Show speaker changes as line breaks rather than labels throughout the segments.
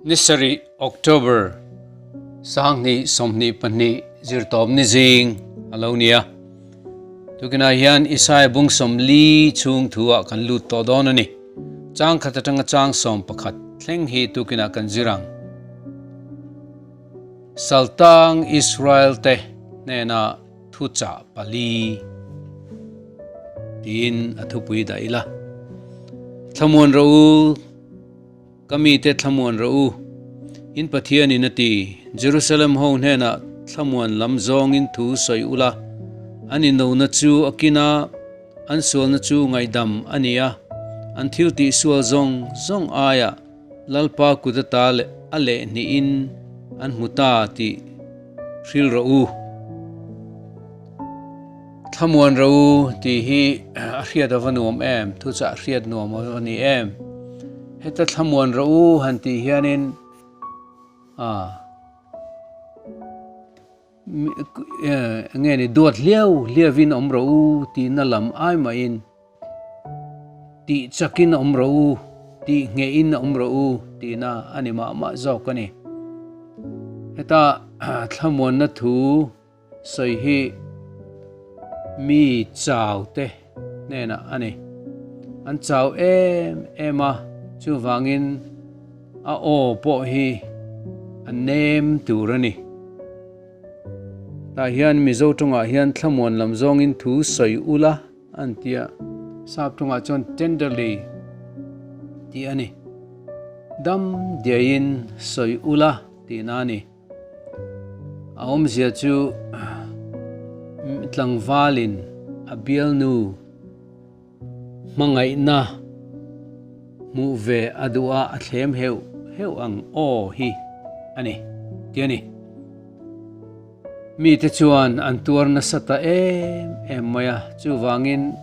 Ni sarih, October, 2022 zirtawp ni zing a lo ni a. Tukinah hian Isaiah bung 40 chhung thu ah kan lut tawh dawn a ni. Chang khat atanga chang 11 thleng hi tukinah kan zir ang. Saltang Israel te hnena thuchah pali tiin a thupui dah ila. Thlamuan rawh u. Ka mite thlamuan rawh u, in Pathianin a ti. Jerusalem ho hnenah thlamuan lam zawngin thu sawi ula, an inona chu a kin a, an sualna chu ngaihdam a ni a, an thil tihsual zawng zawng aiah Lalpa kut ata a lehhnihin an hmu ta tih hril rawh u. Thlamuan rawh u tih hi a hriat ava nuam em, thuchah hriat nuam ava ni em. Heta thlamuan rawh u han tih hianin a enge ni duat hliau hliauin awm rawh u tihna lam ai mahin tih chakin awm rawh u, tih nghehin awm rawh u tihna a ni mah mah zawk a ni. Heta thlamuanna thu Sawi hi mi chau te hnenah a ni. An chau em em a, chuvangin a aw pawh hi a nem tur a ni. Tah hian Mizo tawngah hian thlamuan lam zawngin thu sawi ula an ti a, sap tawngah chuan tenderly tih a ni. Dam diaiin sawi ula tihna a ni. A awmzia chu tlangvalin a bialnu hmangaihna hmuh ve a duh a, a thlem heuh heuh ang aw hi a ni ti a ni. Mite chuan an tuar nasa ta em em mai a, chuvangin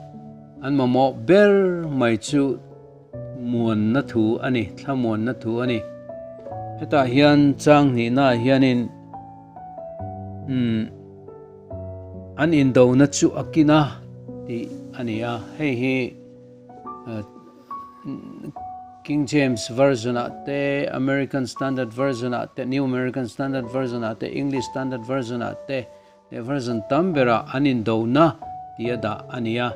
an mamawh ber mai chu Muanna thu a ni, thlamuanna thu a ni. Hetah hian chang hnihnaah hianin umm an indona chu a kin a tih a ni a, hei hi King James Version ah te, American Standard Version ah te, New American Standard Version ah te, English Standard Version ah te leh version tam berah an indona tih a dah a ni a.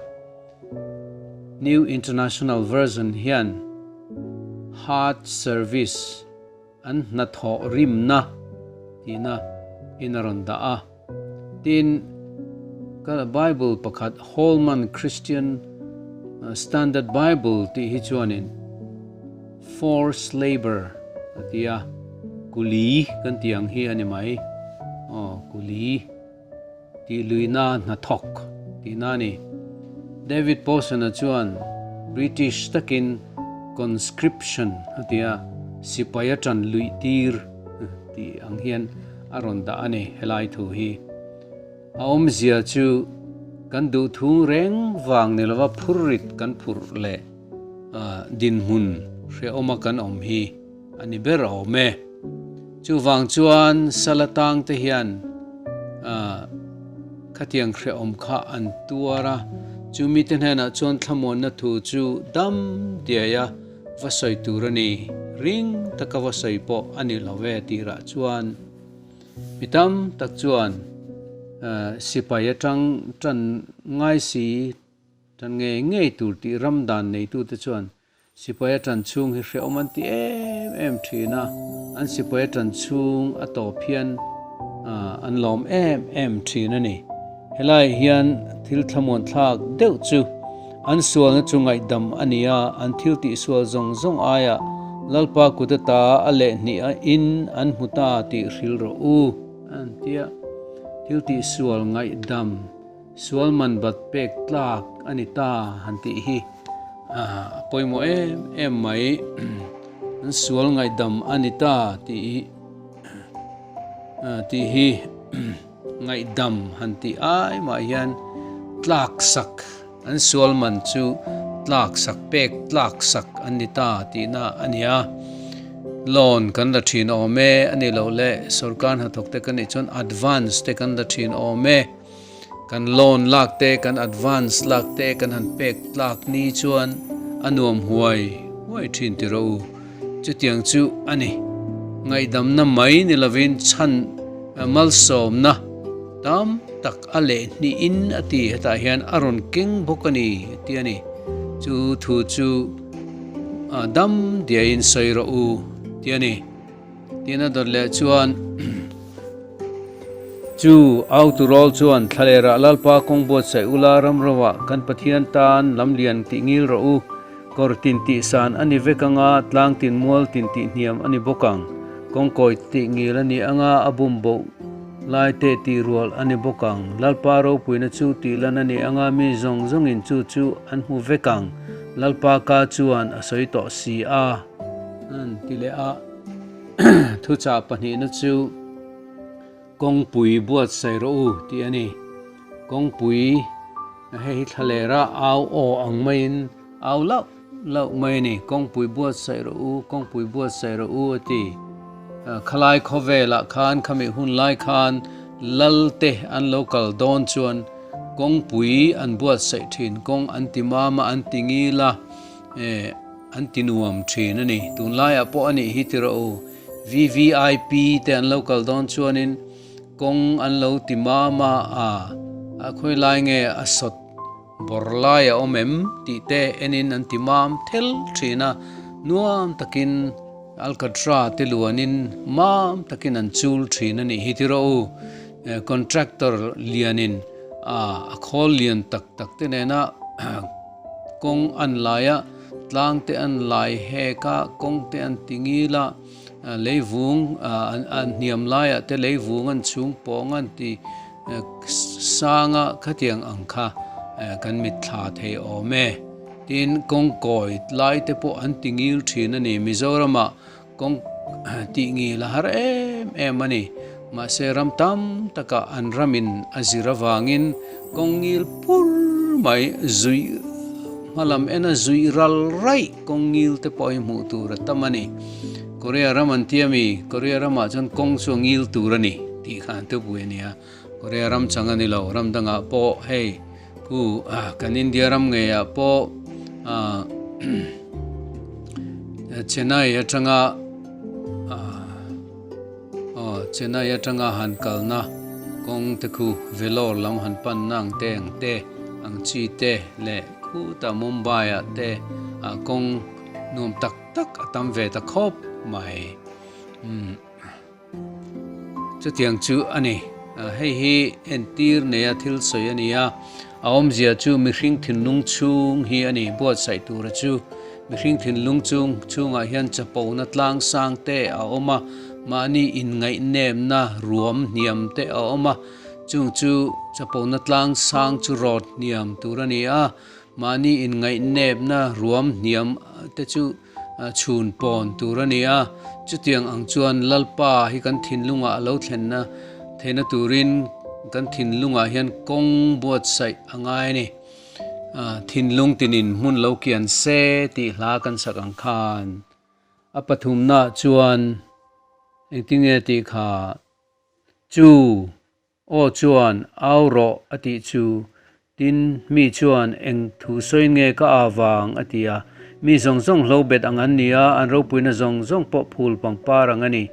New International Version hian hard service an hnathawh rimna tihna in a rawn dah a. Tin, ka Bible pakhat Holman Christian Standard Bible tih hi chuanin forced labour a ti a, kuli kan tih ang hi a ni mai. Aw, kuli tih luihna hnathawk tihna a ni. David Pawson-a chuan British takin conscription a ti a, sipai a ṭan luih tir tih ang hian a rawn dah a ni helai thu hi. A awmzia chu kan duhthung reng vang ni lova phurrit kan phurh leh dinhmun hrehawma kan awm hi a ni ber a awm e. Chuvang chuan sala tang te hian khatiang hrehawm kha an tuar a, chumi te hnenah chuan thlamuanna thu chu dam diai a va sawi tur a ni, ring taka va sawi pawh a ni lo ve tirah chuan. Mi tam tak chuan sipai atang tan ngai si tan ngei ngei tur tih ram dan neitute chuan sipai a tan chhung hi hrehawm an ti em em thin a, an sipai a tan chhung a tawp hian an lawm em em thin a ni. Helai hian thil thlamuan thlak deuh chu an sualna chu ngaihdam a ni a, an thil tihsual zawng zawng aiah Lalpa kut ata a lehhnih a in an hmu ta tih hrilh rawh u, an ti a. Thil tihsual ngaihdam, sual man bat pek tlak a ni ta han tih hi a pawimawh em em mai. An sual ngaihdam a ni ta tih tih hi. Ngaihdam han tih ai mah hian tlak sak an sual man chu tlak sak pek tlak sak an ni ta tihna a ni a. Loan kan la thin awm e a ni loh leh sorkar hnathawk te kan nih chuan advance te kan la thin awm e. Kan loan lak te kan advance lak te kan han pek tlak ni chuan a nuam huai huai thin tiro u. Chutiang chu a ni. Ngaihdamna mai ni lovin chhan malsawmna tam tak a leh hnihin a ti hetah hian a rawn keng bawk a ni a ti a ni. Chu thu chu dam diaiin sawi rawh u ti a ni. Tin a dawt leh chuan chu au turawl chuan Thlalera Lalpa kawng buatsaih ula ramroah kan Pathian tan lamlian tih ngil rawh u. Kawr tin tih san a ni vek anga, tlang tin mual tin tih hniam a ni bawk ang. Kawngkawi tih ngil a ni anga, a bum boh lai te tih rual a ni bawk ang. Lalpa ropuina chu tih lan a ni anga, mi zawng zawngin chu chu an hmu vek ang. Lalpa ka chuan a sawi tawh si a. An ti leh a, thuchah pahnihna chu. Kawngpui buatsaih rawh u tih a ni. Kawngpui hei hi thlalera au aw ang maiin au lauh lauh mai a ni. Kawngpui buatsaih rawh u, kawngpui buatsaih rawh u a ti. Khalai khawvelah khan khami hun lai khan lal te an lo kal dawn chuan kawngpui an buatsaih thin, kawng an ti mam a, an ti ngil a, an ti nuam thin a ni. Tunlaiah pawh a nih hi ti rawh u. VVIP te an lo kal dawn chuanin kawng an lo ti mam a, a a khawi lai nge a sawt bawr lai a awm em tih te enin an ti mam thel thin a, nuam takin Alcatra te luanin mam takin an chul thin a nih hi tiraw u. Contractor lianin a a khawl lian tak tak te nena kawng an lai a, Tlang te an lai hek a, kawng te an ti ngil a, leivung an hniam laiah te leivung an chhung pawng an ti sang a, khatiang ang kha kan mitthla thei awm e. Tin, kawng kawi lai te pawh an ti ngil thin a ni. Mizoramah kawng tih ngil a har em em a ni. Mahse ram tam takah an ramin a zir avangin kawng ngil pur mai zuih hmalam ena zuih ral raih kawng ngil te pawh hi hmuh tur a tam a ni. Korea ram an tia mi, Korea ramah chuan kawng chu a ngil tur a ni tih kha an thupui a ni a. Korea ram chang a ni lo, ram dangah pawh hei khu kan India ram ngeiah pawh Chennai atanga Aw, Chennai atanga han kalna kawng te khu Vellore lam han panna ang te ang te, ang chi te leh khutah Mumbai ah te ah kawng nuam tak tak a tam ve ta khawp mai. Umm chutiang chu a ni. Hei hi entir neia thil sawi a ni a, a awmzia chu mihring thinlung chhung hi a ni buatsaih tura chu. Mihring thinlung chung chhungah hian chapona tlang sang te a awm a, mahni inngaihnnemna ruam hniam te a awm a, chung chu chapona tlang sang chu rawt hniam tur a ni a, mahni inngaihnnemna ruam hniam te chu chhun pawn tur a ni a, chutiang ang chuan Lalpa hi kan thinlungah a lo thlenna theihna turin kan thinlungah hian kawng buatsaih a ngai a ni. Thinlung tinin hmun lo kian se tih hla kan sak ang khan a pathumna chuan engtinge tih kha chu aw chuan au rawh a tih chu tin mi chuan eng thu sawi nge ka a vang a ti a mi zawng zawng hlo bet ang an ni a an ropuina zawng zawng pawh phul pangpar ang a ni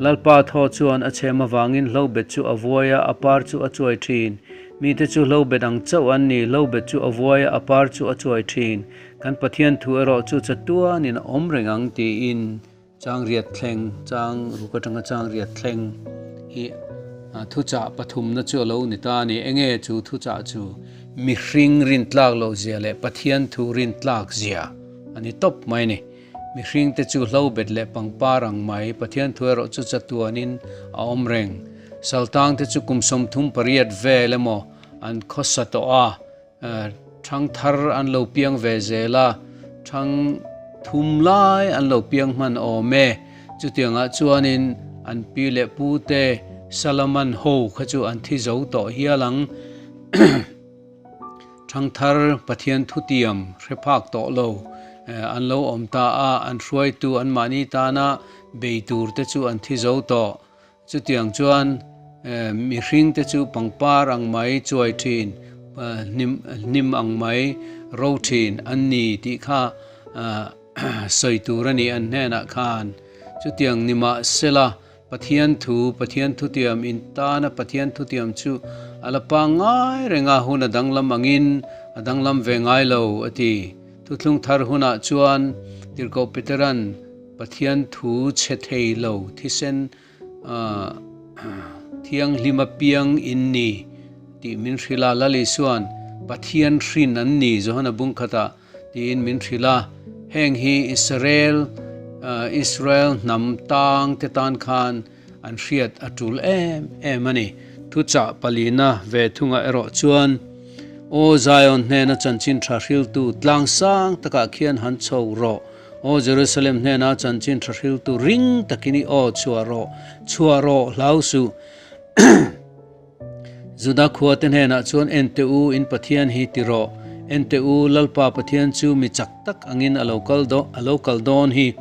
Lalpa thaw chuan a chhem avangin hlo bet chu a vuai a a par chu a chuai thin. Mite chu hlo bet ang chauh an ni, hlo bet chu a vuai a, a par chu a chuai thin. Kan Pathian thu erawh chu chatuanin a awm reng ang tiin chang riat thleng, chang ruk atanga chang riat thleng hi thuchah pathumna chu a lo ni ta a ni. Enge chu thuchah chu? Mihring rintlak loh zia leh Pathian thu rintlak zia a ni tawp mai a ni. Mihringte chu hlo bet leh pangpar ang mai, Pathian thu erawh chu chatuanin a awm reng. Saltangte chu kum 38 vel emaw an khawsa tawh a, thangthar an lo piang ve zel a, thang thum lai an lo piang hman awm e. Chutiangah chuanin an pi leh pute Salaman ho kha chu an thi zo tawh hial ang. Thangthar Pathian thutiam hre phak tawh lo an lo awm ta a, an hruaitu anmahni tana bei tur te chu an thi zo tawh. Chutiang chuan mihring te chu pangpar ang mai chuai thin, hnim ang mai ro thin an ni tih kha sawi tur a ni an hnenah khan. Chutiang ni mahsela, Pathian thu, Pathian thutiam in tana Pathian thutiam chu a la pangngai reng a, hun a danglam angin a danglam ve ngai lo, a ti. Thuthlung thar hunah chuan Tirhkoh Peteran Pathian thu chhe thei lo thisen thianghlim a piang in ni tih min hrilh a, Lal Isua'n Pathian hrin an ni Johana bungkhatah tiin min hrilh a, heng hi Israel Israel hnam tang te tan khan an hriat a tul em em a ni. Thuchah palina ve thunga erawh chuan, Aw Zion hnena chanchin tha hriltu tlang sang takah khian han chho rawh, Aw Jerusalem hnena chanchin tha hriltu ring takin i aw chhuah rawh, chhuah rawh hlau suh. Juda khuate hnenah chuan, En teh u, in Pathian hi ti rawh. En teh u, Lalpa Pathian chu mi chak tak angin a lo kal a lo kal dawn hi.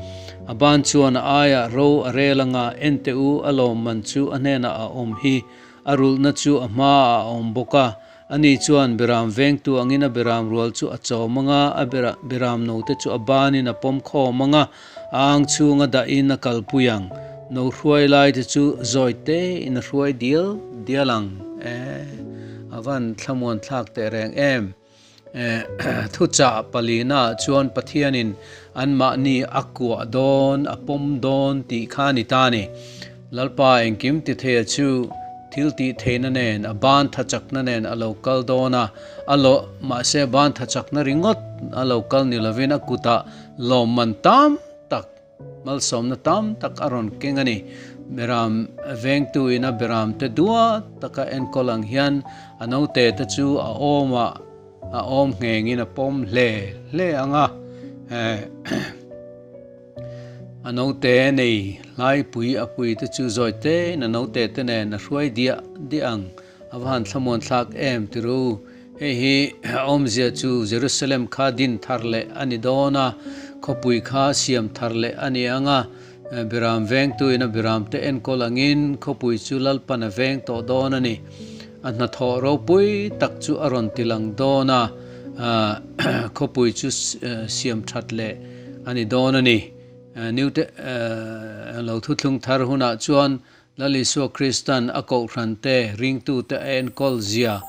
A ban chuan a aiah ro a rel anga, en teh u, a lawmman chu a hnenah a awm hi. A rulhna chu a hmaah a awm bawk a. Ani chuan beram vengtu angin a beram rual chu a chawm anga, a beram note chu a banin a pawm khawm anga, a ang chhunga dahin a kalpui ang. No hruai lai te chu zawi tein a hruai dial dial ang. Eh, a van thlamuan thlak teh reng em. Eh, thuchah palina chuan Pathianin anmahni a kuah dawn, a pawm dawn tih kha a ni ta a ni. Lalpa engkim ti theia chu thil tih theihna nen, a ban tha chakna nen a lo kal dawn a, a lo, mahse ban tha chakna ringawt a lo kal ni lovin a kutah lawmman tam tak, malsawmna tam tak a rawn keng a ni. Beram vengtu ina beram te duat taka enkawl ang hian a naute te chu a awmah a awm nghengin a pawm hle hle ang a. A naute nei hlaipui a pui te chu zawi tein a naute te nen a hruai diah diah ang. A va han thlamuan thlak em tiru. Hei hi awmzia chu Jerusalem kha din thar leh a ni dawn a, khawpui kha siam thar leh a ni ang a, Biram vengtuin a biram te enkawl angin khawpui chu Lalpan a veng tawh dawn a ni. A hnathawh ropui tak chu a rawn tilang dawn a, khawpui chu siam that leh a ni dawn a ni. New te lo thuthlung thar hunah chuan Lal Isua Kristan a kohhran te, ringtute a enkawl zia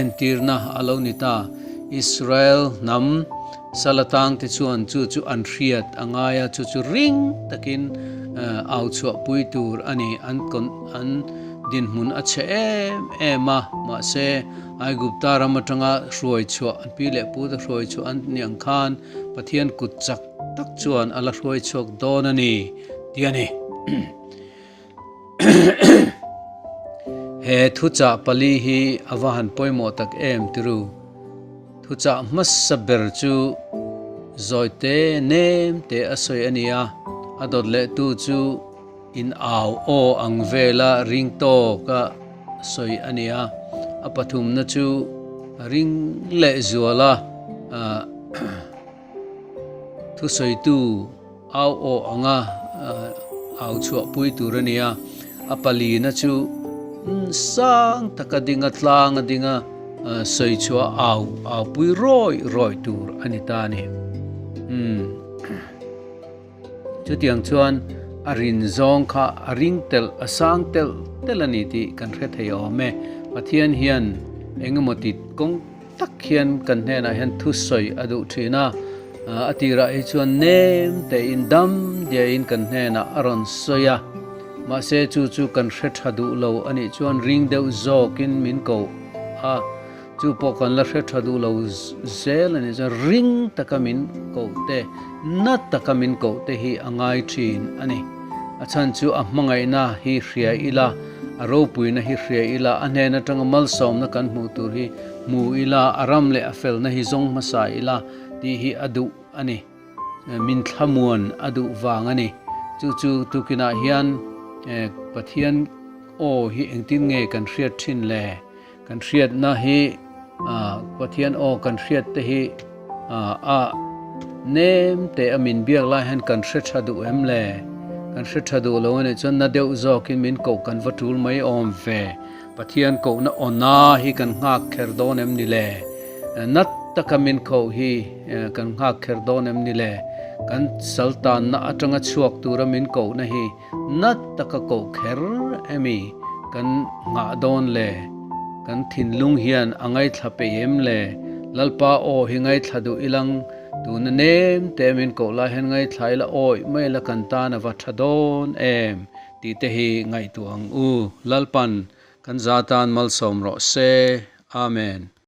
entirna a lo ni ta. Israel hnam salatang te chuan chu chu an hriat a ngai a, chu chu ring takin au chhuahpui tur a ni. An an dinhmun a chhe em em a, mahse Aigupta ram atanga hruai chhuah an pi leh pute hruai chhuah an ni ang khan Pathian kut chak tak chuan a la hruai chhuak dawn a ni tih a ni. He thuchah pali hi a va han pawimawh tak em tiru. Thuchah hmasa ber chu zawite nem te a sawi a ni a, a dawt lehtu chu in au aw ang vela ring tawka sawi a ni a, a pathumna chu ring leh zuala thusawitu au aw anga au chhuahpui tur a ni a, a palina chu sang taka dinga tlanga dinga sawi chhuah au aupui rawi rawi tur a ni ta a ni. Chutiang chuan a rin zawng kha a ring telh, a sang telh telh a ni tih kan hre thei awm e. Pathian hian engemaw ti kawng tak hian kan hnenah hian thusawi a duh thin a, a tirah hi chuan nem tein dam diain kan hnenah a rawn sawi a, mahse chu chu kan hre tha duh lo a nih chuan ring deuh zawkin min ko a. Chu pawh kan la hre tha duh lo zel a nih chuan ring taka min koh te, na taka min koh te hi a ngai thin a ni. A chhan chu a hmangaihna hi hria ila, a ropuina hi hria ila, a hnen atanga malsawmna kan hmuh tur hi hmu ila, a ram leh a felna hi zawng hmasa ila tih hi a duh a ni. Min thlamuan a duh vang a ni. Chu chu tukinah hian Pathian aw hi engtin nge kan hriat thin le? Kan hriatna hi Pathian aw kan hriat te hi a nem te a min biak lai hian kan hre tha duh em le? Kan hre tha duh lo a nih chuan na deuh zawkin min koh kan va tul mai awm ve. Pathian kohna awna hi kan nghak kher dawn em ni le? Nat taka min koh hi kan nghak kher dawn em ni le? Kan saltanna atanga chhuak tura min kohna hi na taka koh kher emi kan nghah dawn le? Kan thinlung hian a ngaithla peih em le? Lalpa aw hi ngaithla duh ilang, tuna nem te min koh lai hian ngaithla ila awih mai la kan tan a va tha dawn em tih te hi ngaihtuah ang u. Lalpan kan za tan malsawm rawh se. Amen.